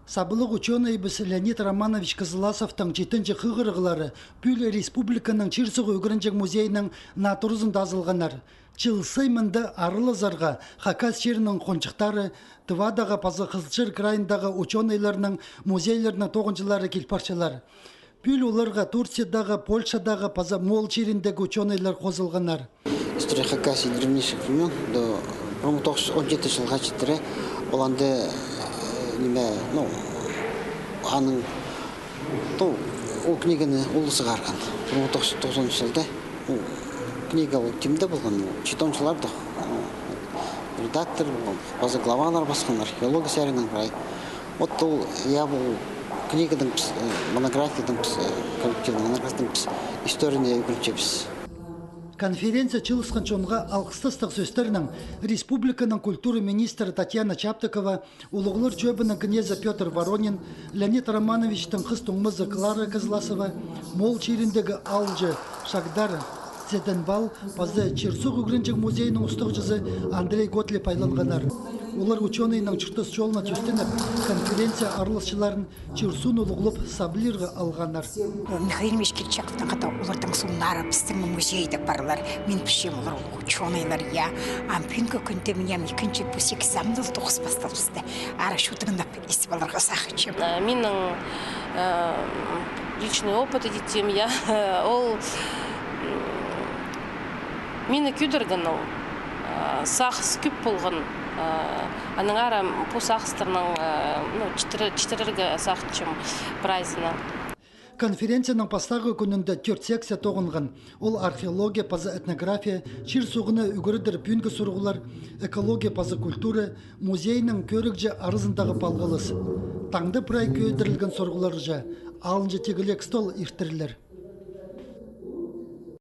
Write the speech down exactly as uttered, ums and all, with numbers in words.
Саблығ учёнайыбыс Леонид Романович Кызласовтың читінҷі хығырығлары пӱӱл республиканың чир-суғ ӱгренҷең музейінің наа турызында азылғаннар. Чыл сай мында араласарға Хакас чирінің хонҷыхтары, Тывадағы паза Хызылчар крайындағы учёнайларның музейлерінің тоғынҷылары кил парчалар. Пӱӱл оларға Турциядағы, Польшадағы паза Моол чиріндегі учёнайлар хозылғаннар. История Хакасии древнейших времён до пір муң тоғыс чӱс он читі чылға читіре. Ол анда, э, ниме, ну, аның, ну, ол книганы улус сығарған. Пір муң тоғыс чӱс тоғызон чылда. Ну, книга ол кимде полған, ну, читон чылларда, ну, редактор полған, паза главалар пасхан, археология саринаң прай. Вот ол, я, пу книгадың піс, э, монографиядаң піс, э, коллективный монографиядаң піс историяны ӱгренчебіс. Конференция чыылысхан чонға алғыстастығ сӧстернең республиканың культура министрі Татьяна Чаптыкова, Улуғлар чӧбінің кнезі Пётр Воронин, Леонид Романовичтің хыс туңмазы Клара Кызласова, Моол чиріндегі аалҷы Шагдар Цеденбал паза чир-суғ ӱгренҷең музейінің устағҷызы Андрей Готлиб айланғаннар. Олар учёнайның чуртас чолына тӧстеніп, конференция араласчыларын чир-суун улуғлап саблирға алғаннар. Михаил Ильич Кильчиковтың хада олардың сыннары пістің музейде парлар. Мин пілчем, олар улуғ учёнайлар, я. Ам пӱӱнгі кӱнде мин ам ікінҷі пу сигізі амды тоғыс пасталыбысты. Ара чудыңнап ис поларға сағынчам. Э, минің, э, личный опыт, идем, я. Ол, м, мині кӧдірген ол. Э, сағыс кӧп полған. Э, анаң ара пу сағыстарның, э, ну, читіре-, читірерге сағынчам прайзына. Конференцияның пастағы кӱнінде тӧрт секция тоғынған. Ол археология паза этнография, чир-суғны ӱгредер пӱӱнгі сурығлар, экология паза культура, музейнің кӧрігҷі аразындағы палғалыс. Таңда прай кӧдірілген сурығларҷа алынҷа тигілек стол иртірлер.